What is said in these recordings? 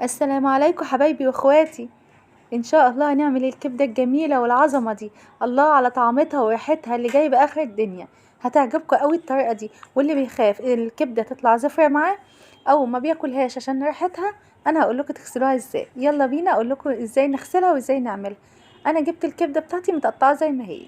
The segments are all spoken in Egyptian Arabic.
السلام عليكم حبايبي واخواتي. ان شاء الله هنعمل الكبده الجميلة والعظمة دي، الله على طعمتها وريحتها اللي جايبه اخر الدنيا. هتعجبكم قوي الطريقة دي، واللي بيخاف الكبده تطلع زفره معاه او ما بياكلهاش عشان ريحتها، انا هقول لكم تغسلوها ازاي. يلا بينا اقول لكم ازاي نغسلها وازاي نعملها. انا جبت الكبده بتاعتي متقطعه زي ما هي،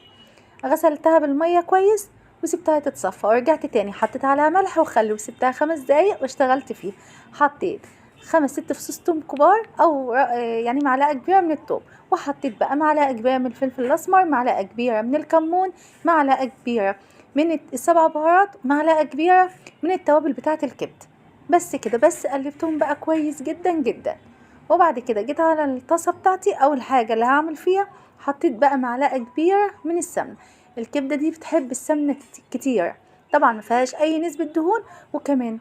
غسلتها بالمية كويس وسبتها تتصفى، ورجعت تاني حطيت عليها ملح وخل وسبتها 5 دقايق واشتغلت فيها. حطيت 5 6 فصوص توم كبار او يعني معلقه كبيرة من التوم، وحطيت بقى معلقه كبيرة من الفلفل الاسمر، معلقه كبيرة من الكمون، معلقه كبيرة من ال7 بهارات، معلقه كبيرة من التوابل بتاعه الكبد. بس كده، بس قلبتهم بقى كويس جدا جدا. وبعد كده جيت على الطاسه بتاعتي، اول حاجة اللي هعمل فيها حطيت بقى معلقه كبيرة من السمنة. الكبده دي بتحب السمنة كتير، طبعا ما فيهاش اي نسبه دهون، وكمان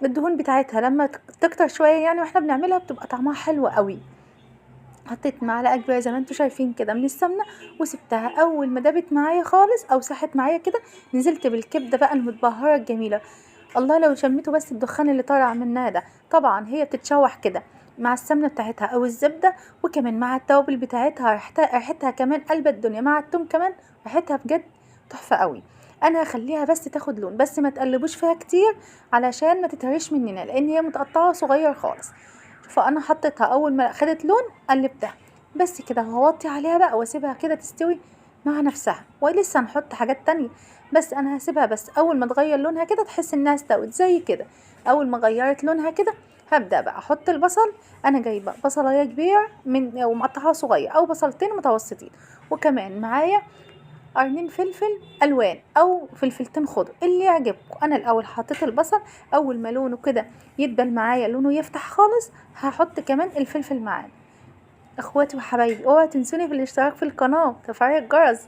الدهون بتاعتها لما تكتر شوية يعني واحنا بنعملها بتبقى طعمها حلو قوي. حطيت معلقه كبيرة زي ما انتم شايفين كده من السمنة وسبتها. اول ما دابت معايا خالص او ساحت معايا كده، نزلت بالكبده بقى المتبهره الجميلة. الله لو شميتوا بس الدخان اللي طالع منها ده. طبعا هي بتتشوح كده مع السمنة بتاعتها او الزبدة، وكمان مع التوابل بتاعتها، ريحتها كمان قلب الدنيا، مع التوم كمان ريحتها بجد تحفة قوي. انا هخليها بس تاخد لون، بس ما تقلبوش فيها كتير علشان ما تتهريش مننا، لان هي متقطعه صغير خالص. فانا حطيتها اول ما خدت لون قلبتها بس كده، وهوطي عليها بقى واسيبها كده تستوي مع نفسها، ولسه هنحط حاجات تانية، بس انا هسيبها بس اول ما تغير لونها كده تحس انها استوت زي كده. اول ما غيرت لونها كده هبدا بقى احط البصل. انا جايبه بصلايه كبيرة من ومقطعها صغير او بصلتين متوسطين، وكمان معايا قرنين فلفل الوان او فلفلتين خضر اللي يعجبكم. انا الاول حطيت البصل، اول ما لونه كده يدبل معايا لونه يفتح خالص هحط كمان الفلفل معاه. اخواتي وحبايبي اوعوا تنسوني في الاشتراك في القناة وتفعيل الجرس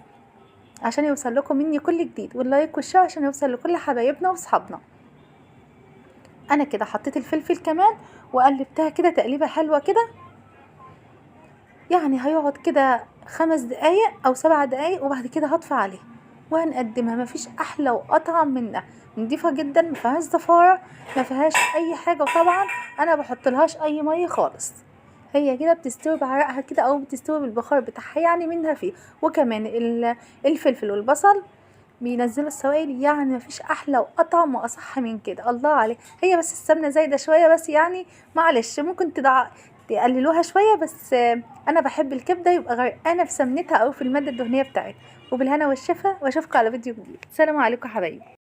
عشان يوصل لكم مني كل جديد، وال like وال share عشان يوصل لكل حبايبنا واصحابنا. انا كده حطيت الفلفل كمان وقلبتها كده تقليبه حلوة كده، يعني هيقعد كده 5 دقايق او 7 دقايق، وبعد كده هطفي عليه وهنقدمها. مفيش احلى واطعم منها، نضيفه جدا، ما فيهاش زفاره، ما فيهاش اي حاجة، وطبعا انا بحطلهاش اي مية خالص، هي كده بتستوي بعرقها كده او بتستوي بالبخار بتاعها يعني منها فيه. وكمان الفلفل والبصل بينزلوا السوائل، يعني مفيش احلى واطعم واصح من كده. الله عليه. هي بس السمنة زايدة شوية بس، يعني معلش ممكن تقللوها شوية، بس انا بحب الكبده يبقى غرقانة في سمنتها او في المادة الدهنية بتاعتها. وبالهنا والشفا، واشوفكم على فيديو جديد. سلام عليكم حبايبي.